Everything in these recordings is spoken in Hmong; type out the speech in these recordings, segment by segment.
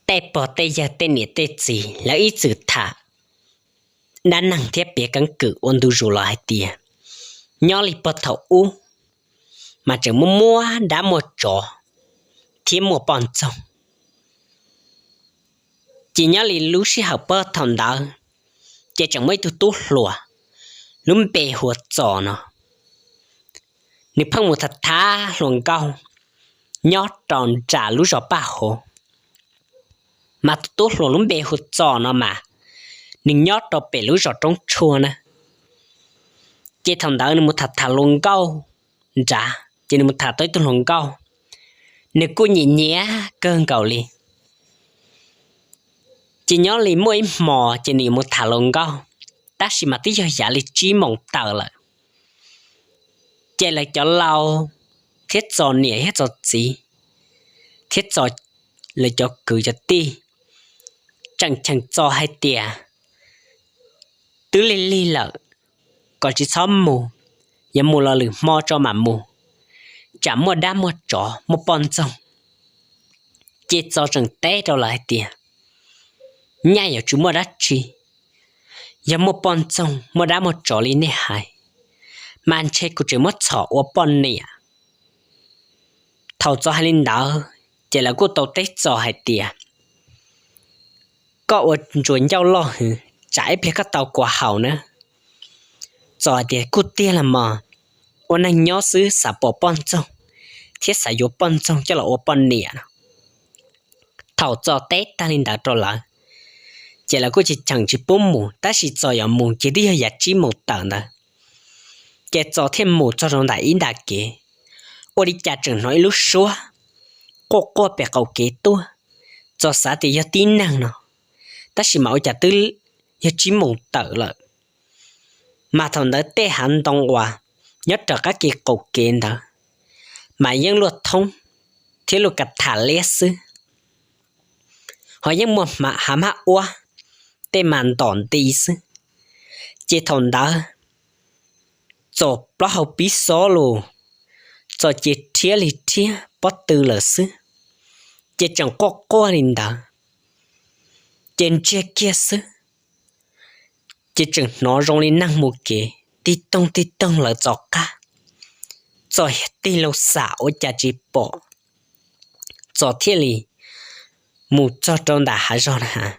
Tej pog tej yawg tej niam tej txiv lawv ib txwm tham dab neeg thiab piav keeb kwm ua ntu zus los hais tias, nyob li puag thaum ub mas tseem muaj muaj dab muaj tsov thiab muaj poj ntxoog. Ces nyob li lub sij hawm puag thaum ntawd, ces tseem muaj ib tug tub hluas lub npe hu ua Txos no, nws pheej mus tham tham hluas nkauj nyob rau nram lub zos Paj Hauv. Mas tus tub hluas lub npe hu Txos no mas nws nyob rau pem lub zos Roob Tshuaj na. Ces thaum ntawd nws mus tham tham hluas nkauj nrad, ces nws mus tham tau ib tug hluas nkauj, nws kuj nyiam nyiam kawg nkaus li. Ces nyob li muaj ib hmos ces nws yuav mus tham hluas nkauj, tab sis mas twb yog yav li tsib moos tawm lawm. Ces lawv cov laus thiab Txos niam thiab Txos txiv thiab Txos, lawv cov kwv cov tij tseem cheem Txos hais tias, twb lig lig lawm, kom tsis txhob mus, yog mus los lwm hmo tso mam mus, tsam muaj dab muaj tsov muaj poj ntxoog. Ces Txos tseem teb rau lawv hais tias, nyaj yuav tsis muaj dab tsi, yog muaj poj ntxoog muaj dab muaj tsov li nej hais, mas ntshe kuv tseem muab txhom ua poj niam. Thaum Txos hais li ntawd ces lawv kuj tau teb Txos hais tias, koj ua ntsuas ncauj loj hwv, tsam ib pliag koj tau kuas haus na. Txos hais tias, kuj tiag los mas, ua neeg nyob xwb xav pom poj ntxoog thiab xav yuav poj ntxoog coj los ua poj niam no. Thaum Txos teb tag li ntawd rau lawv, ces lawv kuj tsis cheem tsis pub mus, tab sis Txos yuav mus ces twb yog yav tsib moos tawm ntawd. Ces Txos thiaj mus txog rau ntawm ib nta kev, ua li cas tseem hnov ib lub suab quaj quaj pem qaum kev tuaj. Txos xav tias yog tib neeg no, tab sis mas ua cas twb yog tsib moos tawm lawm. Mas thaum ntawd tej hav ntoo uas nyob raws qab kev qaum kev ntawd mas yeej luaj thoob thiab luaj ka tham liab xwb, ho yeej muaj hav mab uab tej mas ntom nti xwb. Ces thaum ntawd Txos plaub hau pib xob los, Txos ces rhiab li rhiab pob tw lawm xwb, ces tseem quaj quaj li ntawd, ces ntsiag kiag xwb. Ces tseem hnov zoo li neeg mus kev tig toog tig toog lawv txoj qab. Txos tig loo xam ua cas tsis pom, Txos thiaj li mus txog rau ntawm hav zog na,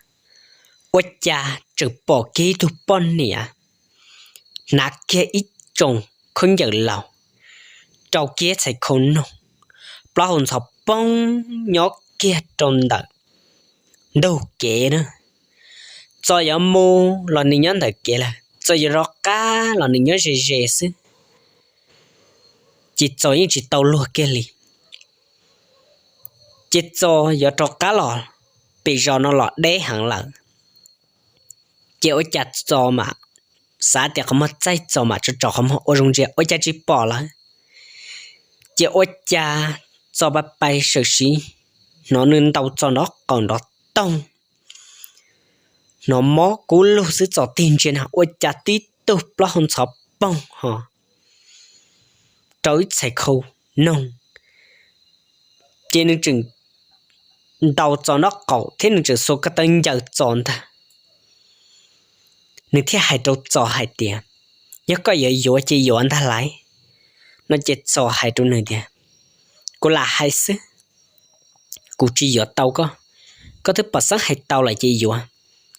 ua cas tseem pom kiag ib tug poj niam hnav kiag ib tsoos khaub ncaws laus, rau kiag txhais khau noog, plaub hau ntxhov poog nyob kiag rau ntawm ntug kev na. Txos yuav mus los nws nyob ntawm kev lawm, Txos yuav rov qab los nws nyob ze ze xwb, ces Txos yeej tsis tau luag kiag li. Ces Txos yuav rov qab los pem zos no los deb heev lawm, ces ua cas Txos mam xav tias qhov muag txaij Txos mam tso tso qhov muag ua zoo ntsia ua cas tsis pom lawm. Ces ua cas Txos pais pais sawm siv, hnov nws ntaus Txos nrov qaum nrov toog, hnov mob kub lug xwb, Txos tig ntsia na ua cas tib tug plaub hau ntxhov poog ho rau ib txhais khau noog, ces nws tseem ntaus Txos nrov qaum thiab nws tseem xuas ko taw ncaws Txos ntag. Nws thiaj hais rau Txos hais tias, yog koj yuav yuav ces yuav ntag lauj no. Ces Txos hais rau nws tias, kuv lam hais xwb, kuv tsis yuav tau koj, koj twb pom xeeb hais tau lawm ces yuav,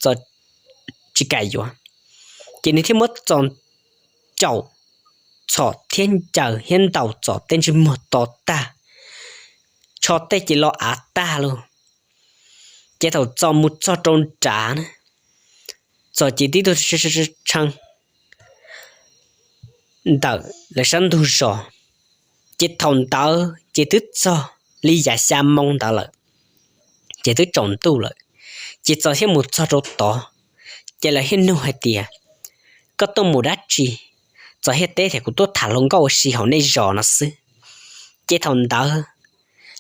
Txos tsis kam yuav. Ces nws thiaj muab Txos caum txhom thiab ncaws thiab ntaus Txos tej ntsej muag to tag, tsho tej ces lo av tag lauj. Ces thaum Txos mus txog rau nrad na, Txos ces tib tug tshee ntawm lawv sab ntug zos. Ces thaum ntawd ces twb txog li yav xya moo ntawd lawm, ces twb tsaus ntuj lawm. Ces Txos thiaj mus txog rau tod, ces lawv thiaj nug hais tias, koj tuaj mus dab tsi? Txos thiaj teb tias, kuv tuaj tham hluas nkauj ua si hauv nej zos no xwb. Ces thaum ntawd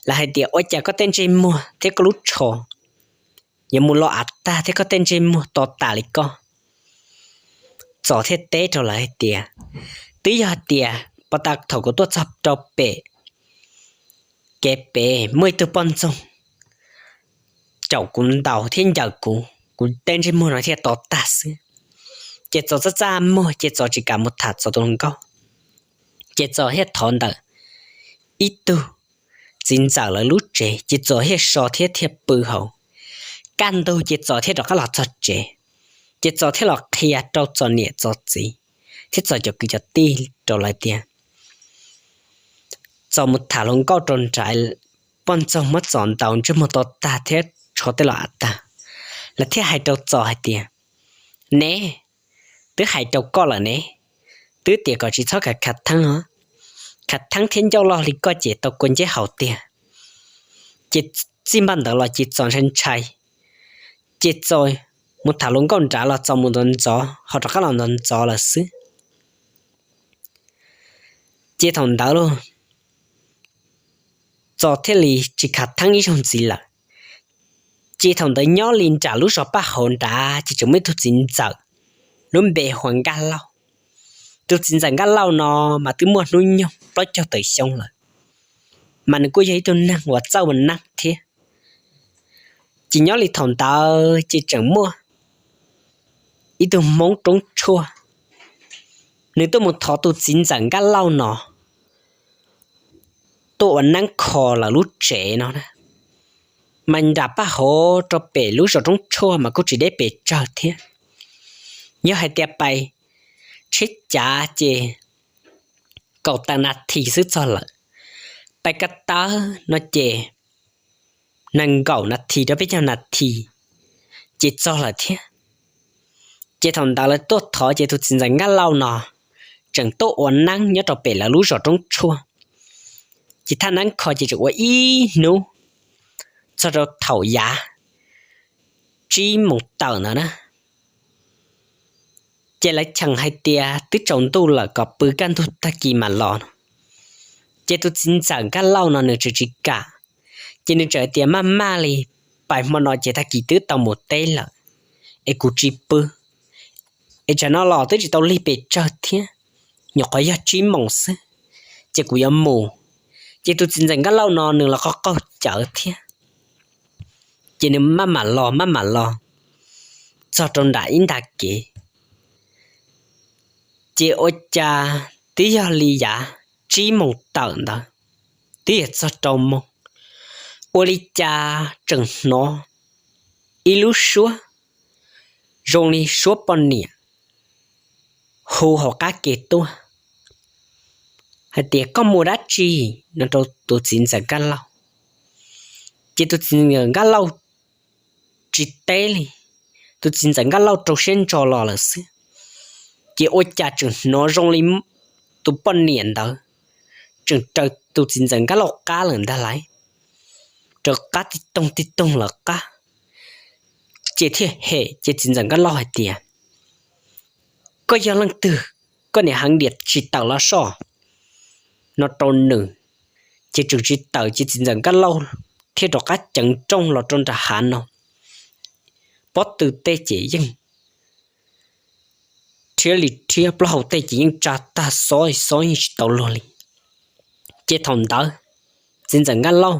lawv hais tias, ua cas koj tej ntsej muag thiab koj lub tsho yuav mus lo av tag thiab koj tej ntsej muag to tas li koj? Txos thiaj teb rau lawv hais tias, twb yog hais tias puag ta thaum kuv tuaj txog rau pem kev pem muaj ib tug poj ntxoog caum kuv ntaus thiab ncaws kuv, kuv tej ntsej muag no thiaj to tag xwb. Ces Txos txaj txaj muag ces Txos tsis kam mus tham Txos tus hluas nkauj. Ces Txos thiaj thov ntawm ib tug txiv ntxawm lawv lub tsev, ces Txos thiaj so thiab thiaj pw hauv. Kaj ntug ces Txos thiaj rov qab los txog tsev, ces Txos thiaj los qhia rau Txos niam Txos txiv thiab Txos cov kwv cov tij rau lawv tias Txos mus tham hluas nkauj rau nrad, poj ntxoog muab Txos ntaus ntsej muag to tag thiab tsho tej los av tag. Lawv thiaj hais rau Txos hais tias, Ne, twb hais rau koj lawm ne, twb tias kom tsis txhob khav khav theeb os, khav theeb thiab ncauj loj li koj ces tau kua nceb haus tiag. Ces txij npaj ntawd los ces Txos ntshai ntshai, ces Txos mus tham hluas nkauj nrad los Txos mus ntxov ntxov ho rov qab los ntxov ntxov lawm xwb. Ces thaum ntawd los Txos thiaj li tsis khav theeb ib zaug ntxiv lawm. Ces thaum ntawd nyob li nram lub zos Paj Hauv nrad ces tseem muaj ib tug txiv ntxawm lub npe hu ua Nkaj Lauj. Tus txiv ntxawm Nkaj Lauj no mas twb muaj hnub nyoog plaub caug tawm xyoo lawm, mas nws kuj yog ib tug neeg uas txawj ua neeb thiab. Ces nyob li thaum ntawd ces tseem muaj ib tug Hmoob roob tshuaj, nws tuaj mus thov tus txiv ntxawm Nkaj Lauj no tuaj ua neeb kho lawv lub tsev no na. Mas nram Paj Hauv rau pem lub zos roob tshuaj mas kuj tsis deb pes tsawg thiab. Yog hais tias pais tsheb cav ces kaum tawm nas this xwb txog lawm. Pais ko taw no ces nees nkaum nas this rau peb caug nas this ces txog lawm thiab. Ces thaum ntawd lawv tuaj thov ces tus txiv ntxawm Nkaj Lauj no tseem tuaj ua neeb nyob rau pem lawv lub zos roob tshuaj. Ces thaj neeb kho ces tseem ua ib hnub txog rau thaum yav tsib moos tawm ntawd na. Ces lawv cheem hais tias twb tsaus ntuj lawm kom pw kaj ntug tag kis mam los no. Ces tus txiv ntxawm Nkaj Lauj no nws tseem tsis kam, ces nws txawm hais tias, Maj maj li, pais hmo no ces tag kis twb tau mus teb lawm, es kuv tsis pw, es tsam no los twb tsis tau lig pes tsawg thiab, nyuam qhuav yog tsib moos xwb, ces kuv yuav mus. Ces tus txiv ntxawm Nkaj Lauj no nws los qaug qaug cawv thiab, ces nws maj mam los maj mam los txog rau nram ib nta kev. Ces ua cas twb yog li yav tsib moos tawm ntawd, twb yog txog rau moos, ua li cas tseem hnov ib lub suab zoo li suab poj niam hu hauv qab ke tuaj hais tias, Koj mus dab tsi? No rau tus txiv ntxawm Nkaj Lauj. Ces tus txiv ntxawm Nkaj Lauj tsis teb li, tus txiv ntxawm Nkaj Lauj rau siab ntso los lawm xwb. Ces ua cas tseem hnov zoo li tus poj niam ntawd tseem raws tus txiv ntxawm Nkaj Lauj qab lawm ntag lauj, raws qab tib toog tib toog lawm qab. Ces thiaj hem, ces txiv ntxawm Nkaj Lauj hais tias, Koj yog leej twg? Koj niam heev diam tsis tawm los soj, no rau nws. Ces tseem tsis tawm, ces txiv ntxawm Nkaj Lauj thiaj rov qab ceev nrooj los rau nram hav no. Pob tw tej ces yeej rhiab li rhiab, plaub hau tej ces yeej tsa tag xob xob yeej tsis tau luag li. Ces thaum ntawd txiv ntxawm Nkaj Lauj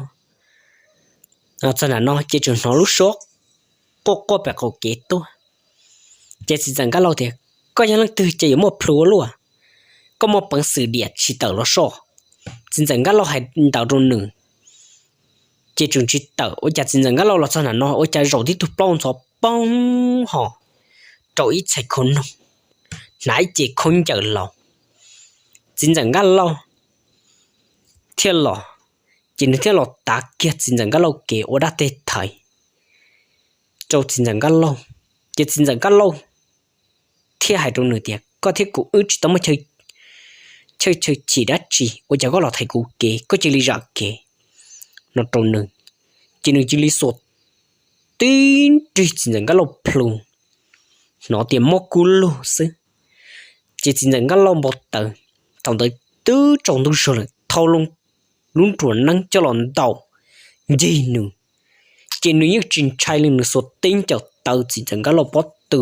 txog nram no ces tseem hnov lub suab quaj quaj pem qaum kev tuaj. Ces txiv ntxawm Nkaj Lauj tias, Koj yog leej twg ces yuav muaj plhu ua luaj? Koj muaj peev xwm diam tsis tawm los soj. Txiv ntxawm Nkaj Lauj hais ntawd rau nws, ces tseem tsis tawm. Ua cas txiv ntxawm Nkaj Lauj los txog nram no ua cas zaum tib tug plaub ntxhov poob ho rau ib txhais khau noog, hnav ib ce khaub ncaws laus. Txiv ntxawm Nkaj Lauj thiaj los, ces nws thiaj los tav kiag txiv ntxawm Nkaj Lauj kev ua dab teg thaiv rau txiv ntxawm Nkaj Lauj. Ces txiv ntxawm Nkaj Lauj thiaj hais rau nws tias, Koj thiab kuv wb tsis tau muaj chaw chaw chim dab tsi, ua cas koj los thaiv kuv kev, koj cia li zam kev, no rau nws. Ces nws cia li xuas tib nrig txiv ntxawm Nkaj Lauj plhu, hnov tias mob kub lug xwb. Ces txiv ntxawm Nkaj Lauj npau taws, thaum ntawd twb tsaus ntuj zog lawm, thau loo lub nruas neeb coj los ntaus ncig nws. Ces nws yeej tsis ntshai li, nws xuas tib ncaws taw txiv ntxawm Nkaj Lauj pob tw,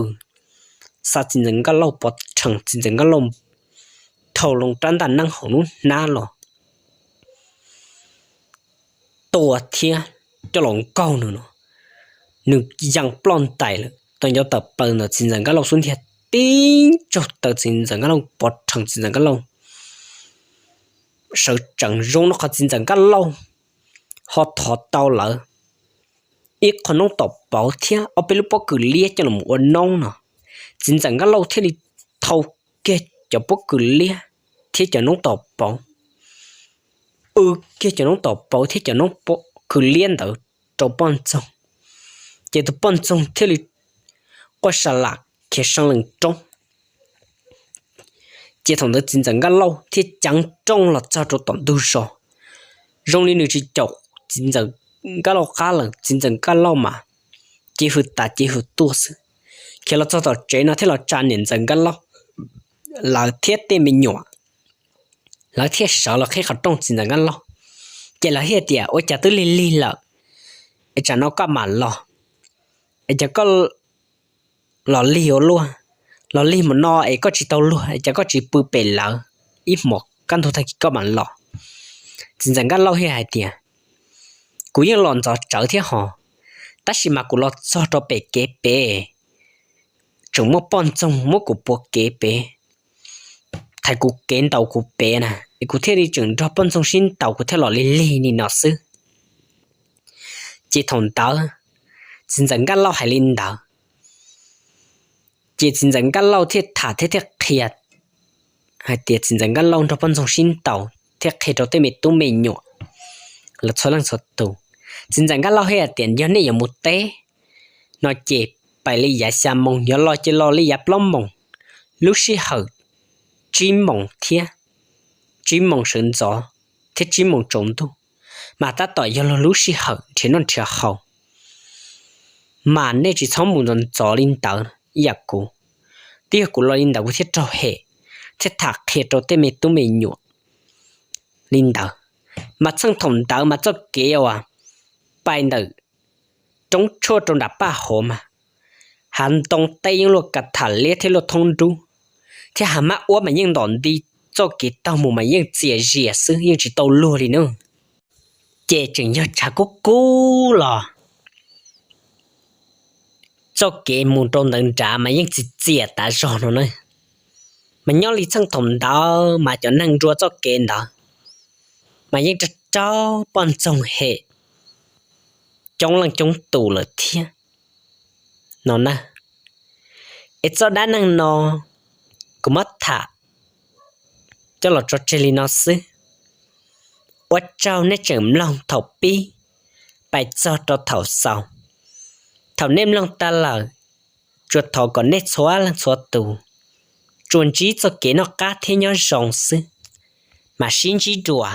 xa txiv ntxawm Nkaj Lauj pov rhees, txiv ntxawm Nkaj Lauj thau loo rab ntaj neeb hauv lub hnab los tua thiab coj los nkaug nws no. nws yees ploj ntais lawm, tau ncov tawm plaws ntawm txiv ntxawm Nkaj Lauj xub ntiag tib ntsug taw txiv ntxawm Nkaj Lauj pov rhees txiv ntxawm Nkaj Lauj sawv tsees zoo no qhov txiv ntxawm Nkaj Lauj ho thov tau lawv ib qho noob tom pauv thiab ob peb lub pob kws liab coj los ua noob no. Txiv ntxawm Nkaj Lauj thiaj li thau kiag cov pob kws liab thiab cov noob tom pauv, w kiag cov noob tom pauv thiab cov noob kws liab ntawd rau poj ntxoog, ces tus poj ntxoog thiaj li quaj sa lam khiav seev lees roob. Ces thaum ntawd txiv ntxawm Nkaj Lauj thiaj ceev rooj los txog rau tom ntug zos, zoo li nws tsis caum txiv ntxawm Nkaj Lauj qab lawm, txiv ntxawm Nkaj Lauj mas cev hws tas cev hws tuaj xwb. Khiav los txog tom tsev no thiaj los tsa niam ntxawm Nkaj Lauj lawv thiab tej me nyuam, lawv thiaj sawv los qhib qhov rooj txiv ntxawm Nkaj Lauj. Ces lawv thiaj tias, ua cas twb lig lig lawm, tsam no koj mam los, es cas koj los lig ua luaj, los lig mus no es koj tsis tau luag es cas koj tsis pw pem lawv ib hmos kaj ntug tag kis koj mam los. Txiv ntxawm Nkaj Lauj thiaj hais tias, kuv yeej los ntxov tsawv thiab hos, tab sis mas kuv los txog rau pem kev pem, tseem muaj poj ntxoog muab kuv pua kev pem, thaiv kuv kev ntaus kuv pem na, es kuv thiaj li tseem nrog poj ntxoog sib ntaus kuv thiaj los lig lig li no xwb. Ces thaum ntawd txiv ntxawm Nkaj Lauj hais li ntawd, ces txiv ntxawm Nkaj Lauj thiaj tham thiab thiaj qhia hais tias txiv ntxawm Nkaj Lauj nrog poj ntxoog sib ntaus thiab qhia rau tej me tub me nyuam lawv txhua leej txhua tus. Txiv ntxawm Nkaj Lauj thiaj hais tias yog nej yuav mus teb no ces pais li yav xya moos, yuav los ces los li yav plaub moos, lub sij hawm tsib moos thiab, tsib moos sawv ntxov thiab tsib moos tsaus ntuj, mas tab tom yog luag lub sij hawm nrhiav noj nrhiav haus. Mas nej tsis txhob mus ntxov ntxov li ntawd ib yam kuv, twb yog kuv los li ntawd kuv thiaj raug hem, thiaj tham qhia rau tej me tub me nyuam li ntawd. Mas txheej thaum ntawd mas txoj kev uas pais ntawm roob tshuaj rau nram paj huv mas hav ntoo tej yeej luaj ka tham liab thiab luaj thoob nrub, thiab hav mab uab mas yeej ntom nti, txoj kev taug mus mas yeej txias zias xwb yeej tsis tau luag li na. Ces tseem yog tshav kub kub los txoj kev mus rau ntawd nrad mas yeej txias txias tas zog no na. Mas nyob li txheej thaum ntawd mas cov neeg nrua txoj kev ntawd mas yeej raug raug poj ntxoog hem coob leej coob tus lawm thiab no na. Es txoj dab neeg no kuv muab tham coj los tso tseg li no xwb. Ua tsaug nej tseem mloog thaum pib pais txog rau thaum xaus. Thaum nej mloog tag lawm, tsuas thov kom nej txhua leej txhua tus tsuas ntsib txoj kev noj qab thiab nyob zoo xwb, mam sib ntsib dua.